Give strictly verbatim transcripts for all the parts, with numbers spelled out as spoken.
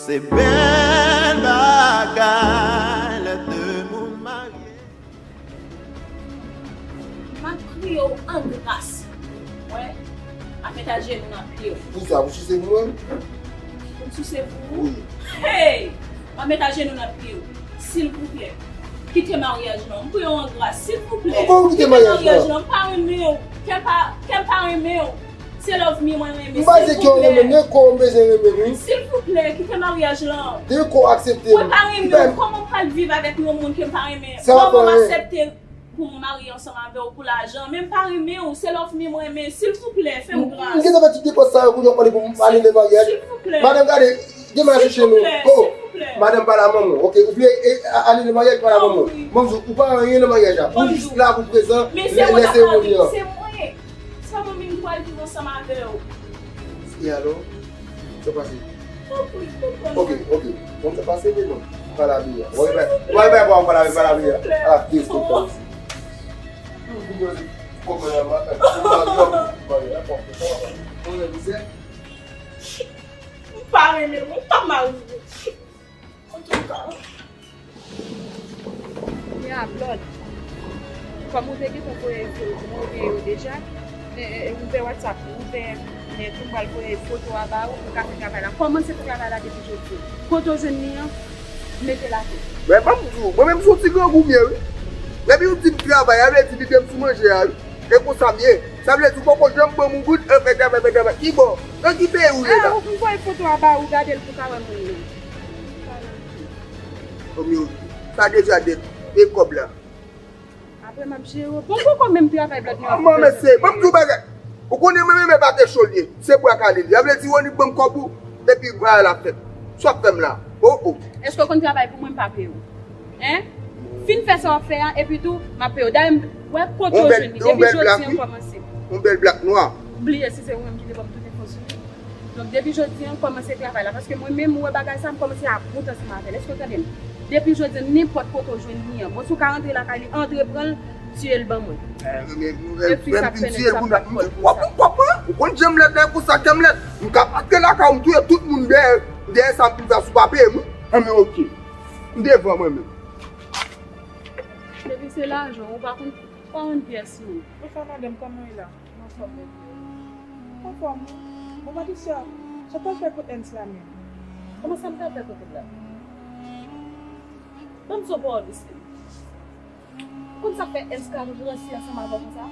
Se bèl bagay lè de moun marye. M ap priye w an gras. Wè, m ap met ajenou nan pye w. Pou sa, pou sise pou mwen? Pou m sise pou ou? Wi. Hey! M ap met ajenou nan pye w. Silvouplè, kite maryaj lan. M priye w an gras. Silvouplè, kite maryaj lan. M pa renmen w. Kè m pa, kè m pa renmen w. Se love me mwen renmen. M pa di kè w renmen m, men kò w m bezwen renmen m, wi. Silvouplè, kite maryaj lan. Depi kò w aksepte m. Mwen pa renmen w. Kòman m pral viv avèk yon moun ke m pa renmen? Sa pa fè anyen. Kòman m aksepte pou m marye ansanm avè w pou lajan? Men m pa renmen w. Se love me mwen renmen. Silvouplè, fè m gras. M gentan fè tout depans sa yo kounye a w pale pou m anile maryaj. Silvouplè. Madanm, gade, demen a chèche nou. Silvouplè, oh, silvouplè. Madanm, pale a manman w, oke? Ou vle, e, a-, anile maryaj, pale a manman w. Oh, wi. Manman, ou pa anyen nan maryaj la. Ou jis la pou prezan, lè, lè seremoni an. Men se mwen k ap pale, se mwen. Se pa manmi m pral viv ansanm avè w. E alò? Sa pase? Tanpri, tanpri. Oke, oke. Bon, sa pase, men non. Pale avè l. Wè, wè, wè, wè, pale avè, pale avè. Silvouplè. Ala, de segonn. Kòman la, madanm? Mwen mizè. M pa renmen l, mwen pa marye. Antouka. Ya, Blòd. Kòm ou te gentan voye fo-, mwen gen yo deja, e, e, e, ouvè WhatsApp ou, ouvè nèt ou, m pral voye foto a ba ou, ou ka fè travay la. Kòmanse fè travay la depi jodi. Kote w jwenn li an, mete l atè. Men ban m di w, mwen menm se yon ti grangou m ye, wi. Depi w di m travay, sa vle di lide m sou manje a, wi. E konsa m ye. Sa vle di ou poko janm ban m yon goud, e, fè travay, fè travay. Ki bò? Nan ki peyi w ye la? Ah, ou voye foto a ba ou, gade l pou w ka wè moun nan. Kòm yo, sa deja de, de kòb la. Apre m ap jere w. Bon, poko menm travay Blòd nan. Manman, mesye, ban m di w bagay. Ou konnen mwen menm e pa te cho l ye. Se bwa kale l ye. Sa vle di Ronik ban m kòb ou, epi bagay la fèt. Sa w ap fè m la? Oh, oh. Èske w konn travay pou mwen, m pa peye w? Hein? Fin fè sa w ap fè a, epi tou, m ap peye w. Dayè, m wè kote w jwenn li. Depi jodi an kòmanse. Yon bèl blak nwa. Bliye si se ou menm ki te ban m tout enfo sou li. Donk, depi jodi an, kòmanse travay la. Paske mwen menm, m wè bagay sa, m kòmanse ap wout ansanm avè l. Èske w tande m? Depi jodi an, nenpòt kote w jwenn li an. Bon, si w ka rantre lakay li, antre pran l, tiye l ban mwen. E fi sa k fè nèg sa pa t fè l konsa. W ap pran kòb mwen? Ou konn jan m lèd la, konsa kè m lèd. M ka antre lakay ou, m touye tout moun dèyè, dèyè sa m fin fè a, si w pa peye m, wi. Anben, oke. M devan mwen menm. Depi se lajan, ou pa konn, pa konn pyès moun. Anfen, madanm, kòman w ye la? M anfòm, bebe. Anfòm, wi. Bon, Patricia, sa w pral fè kot Ernst la menm? Kòman sa m pral fè kot l la? Ban m di w yon pawòl, Lucille. Ou konn sa k fè Ernst ka ranse ansanm avè w konsa?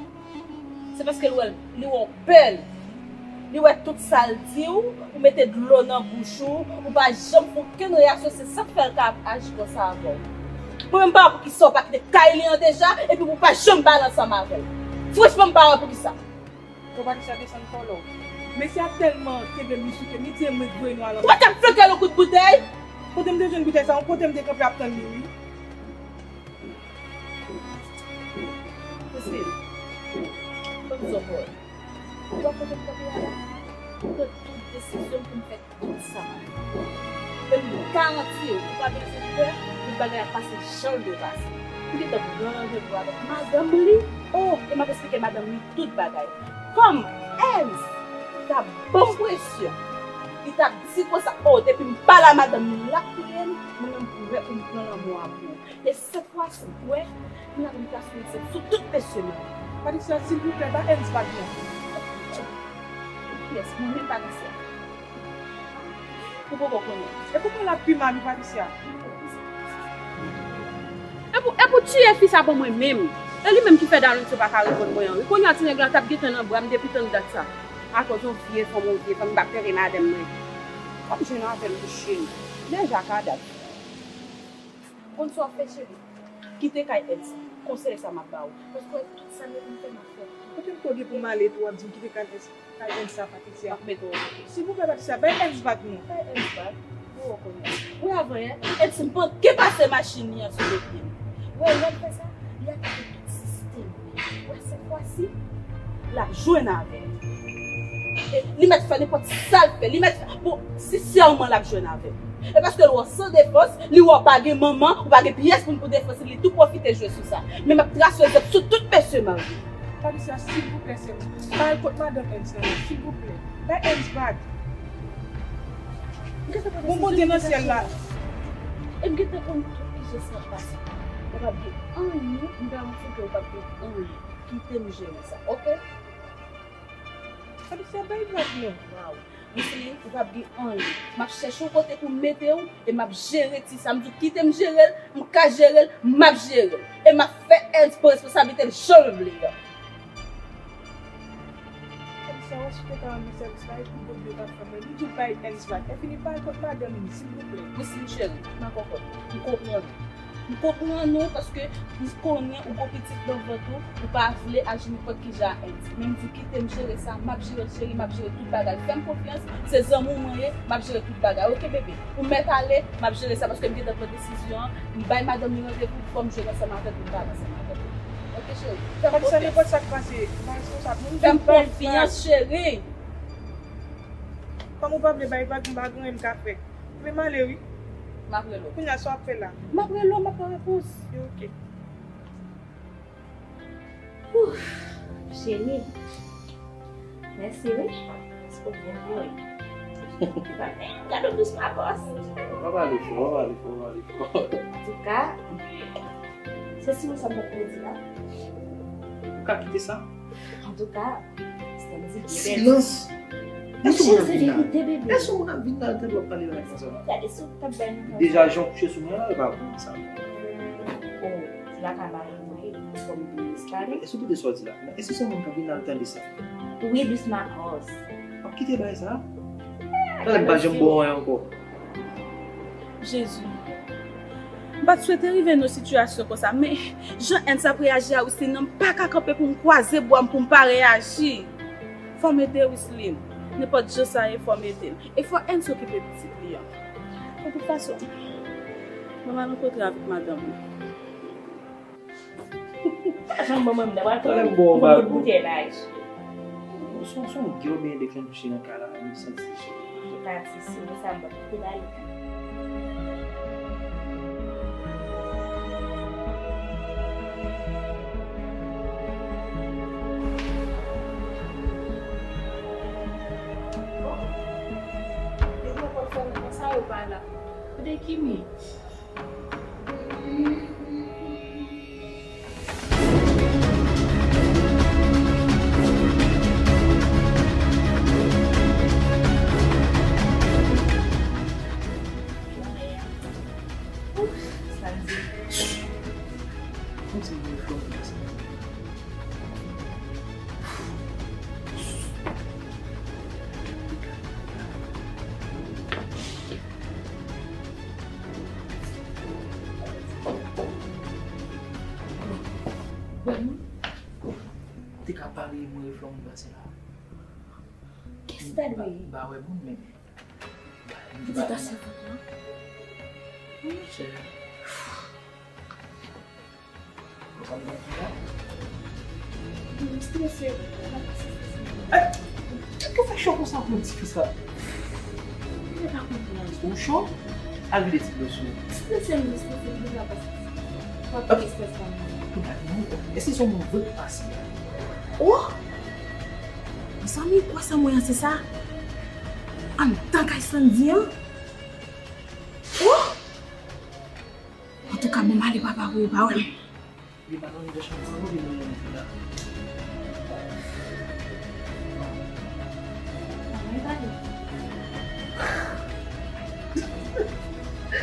Se paske l wè, li wè w bèl. Li wè tout sa l di w, ou mete dlo nan bouch ou, ou pa janm fè okenn reyaksyon, se sa k fè l ka aji konsa avè w. Mwen menm, m pa wè poukisa w pa kite kay li an deja, epi pou w pa janm pale ansanm avè l. Franchman, m pa wè poukisa. Bon, Patricia, desann kòlè w. Mesye a tèlman kenbe m, li souke m, li di e mwen k voye nou al ansanm. Ou pa t ap flanke l yon kout boutèy? Kote m te jwenn boutèy sa? Yon kote m te kanpe ap tann li, wi. Lucille, ban m di w yon pawòl. Ou wè kote m kanpe a la? M pran tout desizyon m pou m fè tout sa m ap fè. E m garanti w, ou pa bezwen pè, tout bagay ap pase jan l dwe pase. M gentan pran randevou avèk madanm li. Oh, e m ap esplike madanm li tout bagay. Kòm Ernst t ap ban m presyon, li t ap di konsa, oh, depi m pale a madanm li, l ap touye m, mwen menm m prè pou m pran lanmò a pou ou. E sèt fwa si, w wè, m ap met aswè sou tout mesye m yo. Patricia, silvouplè, ba Ernst vag non. Kiyès? Mwen menm, Patricia? Ou poko konnen. E kouman l ap pi mal, wi, Patricia? E pou, e pou tiye fi sa ban mwen menm. E li menm ki fè Darlene pa ka reponn mwen an, wi. Kounye a, ti nèg la t ap gentan nan bra m depi tann dat sa. Akoz yon vye fanm, yon vye fanm, m pa t rele madanm mwen. Fò m jwenn avè l, mouche. Deja ka dat. Konn sa w ap fè, cheri? Kite kay Ernst. Konsèy sa m ap ba w. Paske w wè tout sa m gen pou m fè, m ap fè. Kote m ko gen pou m ale tou, w ap di m kite kay Ernst, kay Ernst sa, Patricia. M ap mete w okipe. Silvouplè, Patricia, bay Ernst vag non. Bay Ernst vag? Ou wè kounye a. Ou wè avan yè, Ernst manke pase machin li an sou do pye m. Ou wè lè l fè sa, li atake tout sistèm. Wè, sèt fwa si, l ap jwenn avè l. E li mèt fè nenpòt sa l vle. Li mèt fè, bon, sensèman, l ap jwenn avè l. E paske l wè w san defans, li wè w pa gen manman, ou pa gen pyès moun pou defanse l, li tou pwofite jwe sou sa. Men m ap trase egzanp sou tout mesye marye. Patricia, silvouplè, sè m, pa al kot madanm Ernst lan non, silvouplè. Bay Ernst vag. Bon Bondye nan syèl la. E m gentan konn tout kijan sa ap pase. Ou p ap gen anyen, m garanti ke ou p ap gen anyen. Kite m jere sa, oke? Patricia, bay vag non. Waw. Misye, ou p ap gen anyen. M ap chèche yon kote pou m mete w e m ap jere ti sa. M di w kite m jere l, m ka jere l, m ap jere l. E m ap fè Ernst pran responsablite l jan l vle an. Patricia, wè si w te ka rann mwen sèvis la, epi Bondye pa fè mwen. M di w bay Ernst vag. Enfini pa al kot madanm li, silvouplè. Wi, cheri, m a kòkòt. M konprann ou. M konprann ou paske m konnen ou gon pitit nan vant ou, ou pa vle aji nenpòt ki jan ak Ernst. Men m di w kite m jere sa, m ap jere l cheri, m ap jere tout bagay. Fè m konfyans, se zanmi w mwen ye, m ap jere tout bagay. Oke bebe, ou mèt ale, m ap jere sa paske m gentan pran desizyon an. M bay madanm li randevou, fò m jwenn ansanm avè l pou m pale ansanm avè l. Oke cheri, fè m konfyans. Sa nenpòt sa k pase, m pa responsab non. Fè m konfyans cheri. Kòm ou pa vle bay vag, m pa gen anyen m ka fè. Men m ale wi. M ap rele w. Kounye a sa w ap fè la? M ap rele w, m ap pran repons. Oke. Ouf, cheri. Mèsi wi. Paske w byen voye. Gade w dous ma bòs. Pa pale fò, pa pale fò, pa pale fò. Antouka, se si ou sa m t ap redi la. Ou ka kite sa? Antouka, Silans! Èske moun ap vin la? Èske moun ap vin la, tande w ap pale bagay konsa? Gade si w t ap bay nou konsa. Deja jan w kouche sou mwen an, e pa bon sa. Oh, se lakay mari mwen ye, fò m vin enstale. Èske w tande sa w di la? Men èske se yon moun k ap vin la, tande sa? Wi, dous ma bòs. W ap kite bagay sa? Talè m pa janm ba w anyen ankò. Jezi. M pa t swete rive nan yon sitiyasyon konsa, men jan Ernst ap reyaji a Wislin nan, m pa ka kanpe pou m kwaze bra m pou m pa reyaji. Fò m ede Wislin. Nenpòt jan sa ye, fò m ede l. E fò Ernst okipe pitit li an. De tout fason, mwen m al rankontre avèk madanm mwen. Pa janm ban mwen m nan pral pran yon bout boutèy la. Se yon, se yon gè oubyen de klenn touche nan kay la, m santi se chè. Ki pati si ou sa m p ap kite l ale. Bon, depi yo konn fè m konsa, yo pa la. Kote Kimi? Te ka pale mwen reflè moun pase la. Kès ta dwe ye? M pa wè moun men. Pitit a sèvant lan. Wi, chè. M strese. Kèk fè cho konsa pou ti fi sa. Ou cho? Al vide ti dlo sou ou. Strese, m strese, m deja pase. Èske se yon moun vre ki pase a? Oh! Mezanmi, kwa sa mwen an se sa? Anndan kay Sandy an? Oh! Antouka, bon, m ale papa pou yo pa wè m. Li pa nan chanm nan, non, li nan yon la.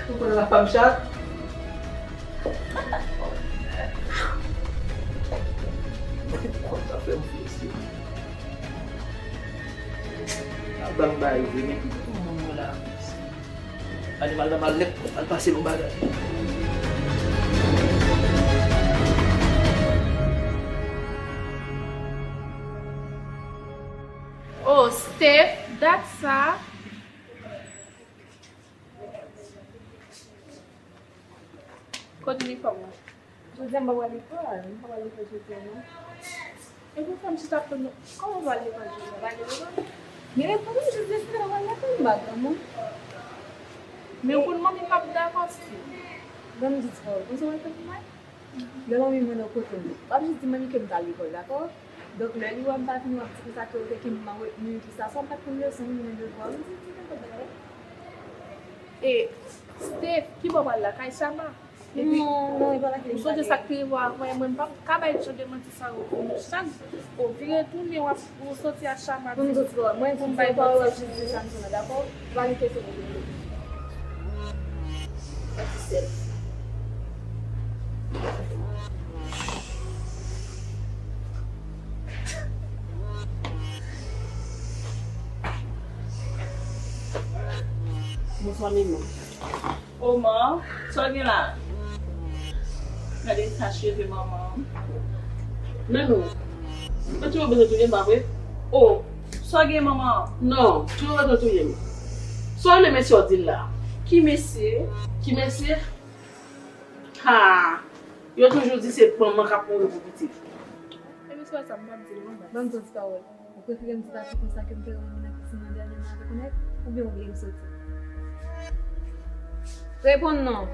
Ou konnen la femme chat? Konn sa fè m fè si. A ban bay vre, men ki pou moun mwen la. Animal nan mal nèt, al pase yon bagay. Oh, Steph, dat sa. Kot inifòm ou? Jodi a m pa pral lekòl, m pa pral lekòl jodi a non. E pou fè m chita pou nou, kòman w pral lekòl jodi a? W pral lekòl? Gen lekòl wi, jodi a se lè w pral lekòl, m pa granmoun. Men pou manmi m ap dakò sti. Ban m di ti pawòl, konsa w al fè pou mwen? Lè manmi mwen nan kote m, w ap jis di manmi ke m t al lekòl, dakò? Donk, lè li wè m pa vini, w ap di konsa ke w te kenbe m an retni, tout sa, sa w pa t konn leson, m gen devwa, m di, di nenpòt bagay. E, Steph, ki bò w pral la? Kay Chama? Epi, non, non, e pa la ki ou sonje sa k te rive w avè mwen, m p ap ka bay jan de manti sa yo pou nou. Chak ou vire tounen, w ap, ou soti a Chama pou m soti lò. Mwen, pou m bay manti. Sa m di la, dakò? Pa gen kesyon pou mwen. Pati sèl. Bonswa, Mimi. Oman, sa w gen la? Gade eta cheve manman an. Men nou, men Tchoulo bezwen touye m, pa vre? O! Sa w gen, manman? Non, Tchoulo bezwen touye m. Sa w renmen mesye w di l la? Ki mesye? Ki mesye? Ha! Yo toujou di se manman k ap mouri pou pitit. Epi se pa sa m p ap di l, manman. Ban m di yon ti pawòl. Ou prefere m di Papi konsa ke m te renmen nan pisin nan dènyèman avèk yon nèg, oubyen ou vle m soti? Reponn non.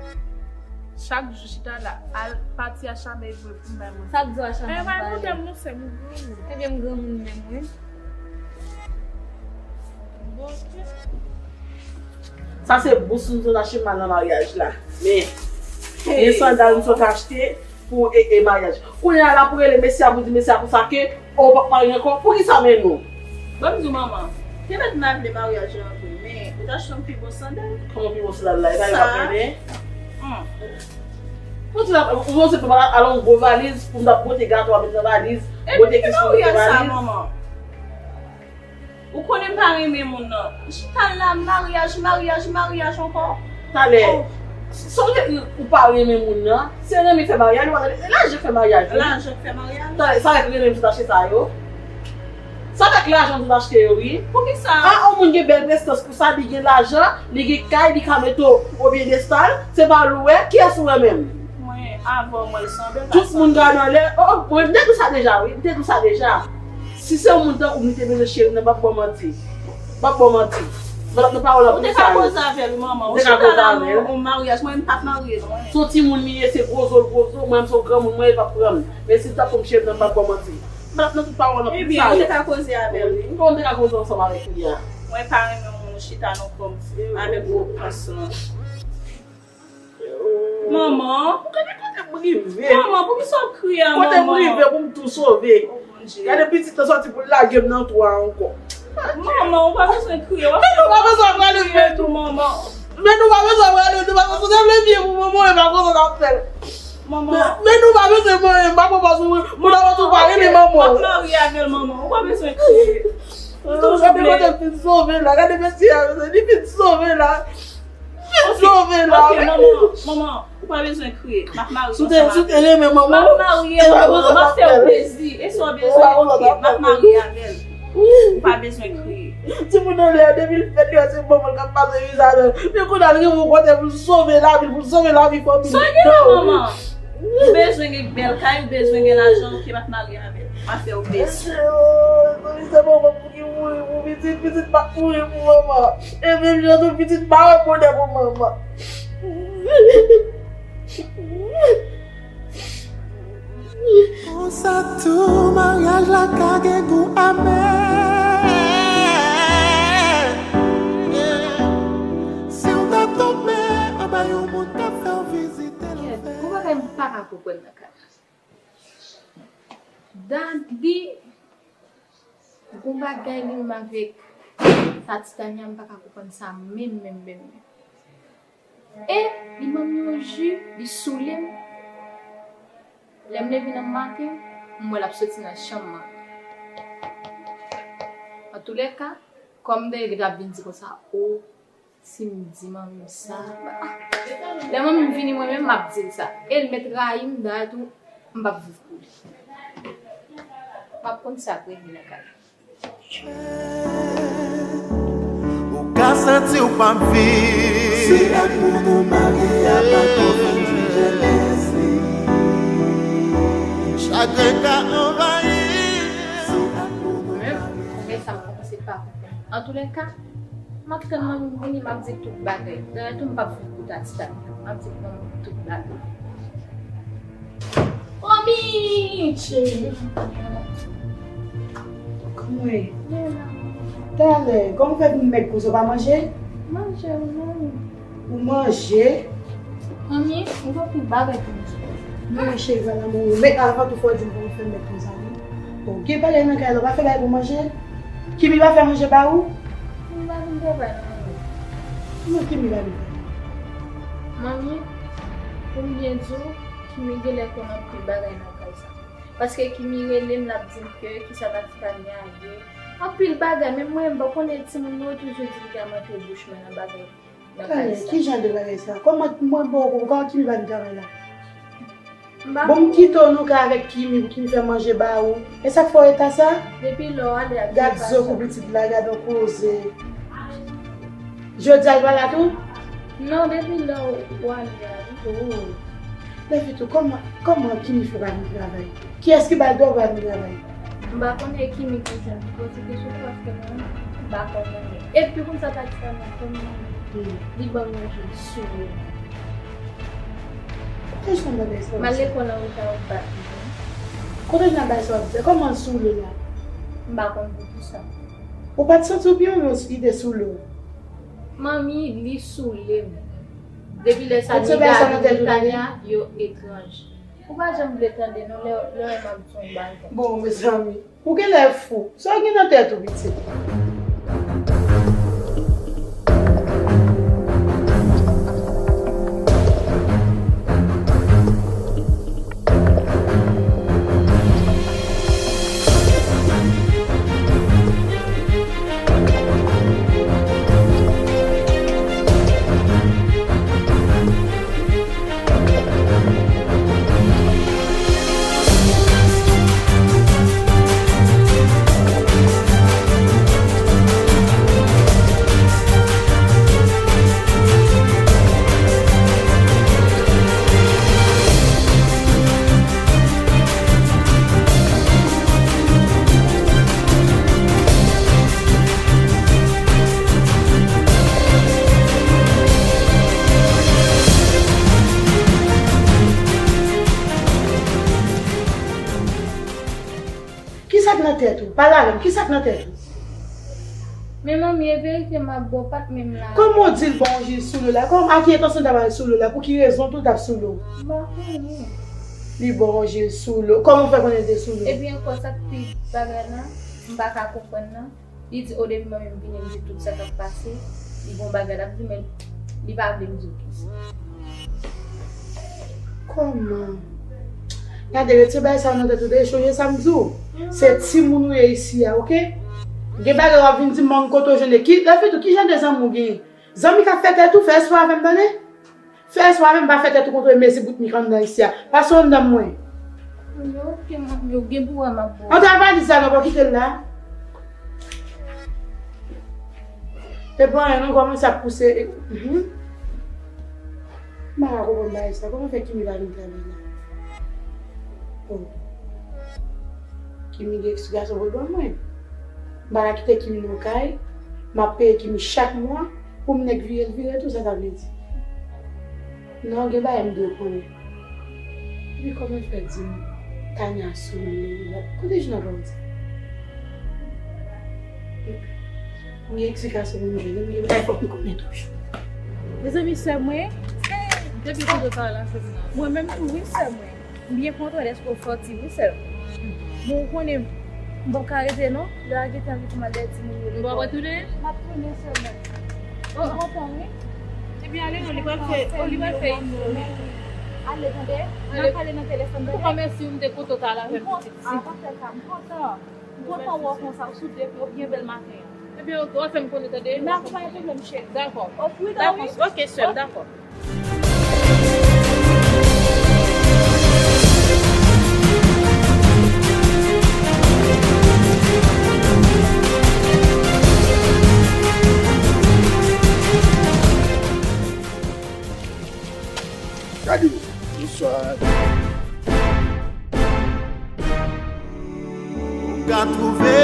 Chak jou chita la, al pati a Chama vre pou m bay manti. Sa k di w a Chama? Eh, bay manti, non, sè m, ou granmoun. Ebyen, m granmoun menm, wi. Bon, ok. Sa se bous m sot achte m al nan maryaj la. Men, gen sandal m sot achte pou e, e maryaj. Kounye a la pou rele mesye a pou di mesye a konsa ke, o, w p ap marye ankò. Poukisa men nou? Ban m di w, manman, te mèt m avle maryaj la vre, men ou t achte yon pi bon sandal. Kòman pi bon sandal la? E pa yo ap mennen? Ou di la, ou panse pou al yon gwo valiz pou m t ap bwote gato a met nan valiz, bwote kis pou met nan valiz? Ou konnen m pa renmen moun nan. Chita la, maryaj, maryaj, maryaj ankò. Talè, sa w te di ou pa renmen moun nan, se renmen fè maryaj, ou pa tande, e lajan k fè maryaj, wi. Lajan k fè maryaj. Talè, sa k renmen m sot achte sa yo? Sa k lajan m sot achte yo, wi. Poukisa? A, yon moun gen bèl prestans konsa, li gen lajan, li gen kay, li ka mete w o pyedestal, se pa l ou wè, kiyès ou wè menm? Mwen, avè w, mwen, l sanble. Tout moun gade anlè. O, o, mwen, m te di w sa deja, wi. M te di w sa deja. Si se yon moun tankou m li te bezwen cheri m nan, m p ap ba w manti. M p ap ba w manti. M p ap nan pawòl an pou sa yo. Ou te ka koze avè l, manman. Ou chita la nan yon maryaj, mwen, m p ap marye, non. Se yon timoun li ye, se gwo zo l gwo zo, mwen, m se yon granmoun, mwen, li p ap pran m. Men si l ta konn cheri m nan, m p ap ba w manti. M p ap nan tout pawòl an pou sa yo. Ebyen, ou te ka koze avè l, wi. Kòman m te ka koze ansanm avèk li a? Mwen pa renmen yon moun chita nan kò m avèk gwo pans lan. Manman. Gade kote m rive. Manman, poukisa w ap kriye a, manman? Kote m rive pou m tou sove. O, Bondye. Gade pitit lan sòti pou l lage m nan twou a ankò. Manman, ou pa bezwen kriye, w ap fè nou pa bezwen prale kriye tou, manman. Men nou pa bezwen prale tou, paske si w te vle byen pou manman w, e pa konsa w t ap fè l. Manman. Men, men nou pa bezwen manyen, m pa pran pa sou moun, moun ap tou pa renmen manman w. M ap marye avè l, manman, ou pa bezwen kriye. Gade kote m fin sove la, gade mesye a, li fin sove la. Sove la. Ok, manman, manman, ou pa bezwen kriye. M ap marye ansanm avè l. Si w te renmen manman w, m ap marye, manman, m ap fè w plezi. E sa w bezwen, ok, m ap marye avè l. Ou pa bezwen kriye. Timoun anlè a, depi l fèt, li wè se manman l k ap pase viza avè l. Men kounye a, l rive yon kote pou l sove lavi l, pou l sove lavi fanmi l. Sa w gen la, manman? Ou bezwen gen bèl kay, ou bezwen gen lajan, ok, m ap marye avè l. M ap fè w plezi. Mesye, o, se manman pou ki mouri pou pitit, pitit pa mouri pou manman. E menm jan tou, pitit pa wè bonè pou manman. Konsa tou, maryaj la ka gen gou amè. Si w ta tonbe anba yon moun k ap fè w vizite lanfè. Gon bagay m pa ka konprann nan kay la. Dadi, gon bagay li menm avèk Tati Tanya, m pa ka konprann sa menm, menm, menm, menm. E li ban m yon ji, li soule m. Lè m leve nan maten, m wè l ap soti nan chanm mwen. Antoulèka, kòm m te gentan ap vin di konsa, o, si m di manmi m sa, lè manmi m vini mwen menm, m ap di l sa. E l mèt rayi m, dayè tou, m p ap viv pou li. M ap konn sa pou enmi nan kay la. Ou ka santi w p ap viv. Se ak moun ou marye a pa tou fin jije lèzmi. Chagren ka anvayi. Se ak moun ou marye a. Men sa m kòmanse pa konprann. Antoulèka, m ap tann manmi m vini, m ap di l tout bagay. Dayè tou, m p ap viv pou Tati Tanya. M ap di l manmi m tout bagay. Manmi! Cheri. Wi. Talè, kòman w fè vin mèg konsa, w pa manje? Manje, wi, manmi. Ou manje? Manmi, ou pa pou bagay pou manje. Non, cheri, pa lanmou. Mèt avan tou fò di m kòman w fè mèg konsa, wi. Bon, gen bagay nan kay la, w pa fè bagay pou manje? Kimi pa fè manje ba ou? M pa vin travay la, manmi. Kòman Kimi pa vin travay? Manmi, pou m byen di w, Kimi genlè konn anpil bagay nan kay sa. Paske Kimi rele m, l ap di m ke kisa Tatifania ye. Anpil bagay, menm mwen, m pa konnen timoun yo toujou di m ke m antre bouch mwen nan bagay nan kay sa. Kijan de bagay sa? Kòman mwen bon, kòman Kimi pa vin travay la? M pa bon, m kite w nan kay avèk Kimi, pou Kimi fè manje ba ou. E sa k fè w eta sa? Depi lè w ale a... Gad zo kou pitit la, gad yon koze. Jodi a l pa la tou? Non, depi lè w ale a, wi. Oh. Lèfito, kòman, kòman Kimi fè pa vin travay? Kiyès ki ba l dwa w pa vin travay? M pa konnen Kimi ki jan li poze kesyon sa, paske mwen, m pa konnen. Epi konn sa Tatifania fè m, li ban m yon jil sou le. Kote Jina bay sa? M al lekòl an reta, yo bat mwen. Kote Jina bay sa w ap di? Kòman l sou le la? M pa konn poukisa. Ou pa t santi w byen, ou menm, li te sou le w? Manmi, li sou le m. Depi lè sa, Nidal, Nitania, yo etranj. Ou pa janm vle tande non, lè, lè w wè m ap di yon bagay. Bon, mezanmi, ou genlè fou. Sa w gen nan tèt ou, pitit? Kisa k nan tèt ou? Pale avè m, kisa k nan tèt ou? Men manmi, e verite m ap ba w, pa t menm la. Kòman w di l ba w yon jil sou le w la? Kòman, a ki entansyon l t ap al sou le w la? Pou ki rezon tou l t ap sou le w? M pa konnen. Li ba w yon jil sou le w. Kòman w fè konnen l te sou le w? Epi ankò, sa k pi bagay la, m pa ka konprann nan. Li di, o depi mwen menm vini, m di tout sa k ap pase. Li gon bagay l ap di, men li pa vle m di w kisa. Kòman? Gade, retire bagay sa yo nan tèt ou, tande, chonje sa m di w. Se timoun ou ye isi a, oke? Gen bagay w ap vin di m, manman, kote w jwenn li? Ki, Lèfito, ki jan de zanmi w genyen? Zanmi k ap fè tèt ou, fè espò avè m, tande? Fè espò avè m, pa fè tèt ou kontre mezi bout mik anndan isi a. Pase anndan mwen. Yo, oke, manmi, ou gen pou wè m ap ba w. Antre ak valiz la non, pa kite l la. E pa anyen non, kòmanse ap pouse. E, mhm. M pa ka konprann bagay sa. Kòman fè Kimi pa vin travay la? Oh. Kimi gen eksplikasyon pou l ban mwen. M pa ka kite Kimi nan kay. M ap peye Kimi chak mwa pou m nèk vire l vire tou, sa sa vle di? Non, gen bagay m dwe konnen. Epi kòman l fè di m Tania sou li? Kote Jina pran sa? M gen eksplikasyon pou m jwenn, men gen bagay fòk m konnen toujou. Mezanmi, sè mwen. Depi kote w ta la, se Jina. Mwen menm tou, wi, sè mwen. M byen kontan dèske w sòti, wi, sè m. Bon, ou konnen, m p ap ka rete, non. Lè a gentan rive, m al dèyè timoun yo lekòl. Ou p ap retounen? M ap tounen sèlman. Oh. M kontan, wi. Ebyen, ale non, li pral fè, oh, li pral fè. Ale, tande? N ap pale nan telefòn, tande? Ou pa mèsi, m te kontan w t al avè m pitit. M kontan. A, pa fè sa, m kontan. M kontan wè w konsa, w sou de pye, w byen bèl maten an. Ebyen, oke, w ap fè m konnen, tande? Dakò, pa gen pwoblèm, cheri. Dakò. Oke, wi, dakò, wi. Oke, sè m, dakò. Gade, bonswa. Ou ka twouve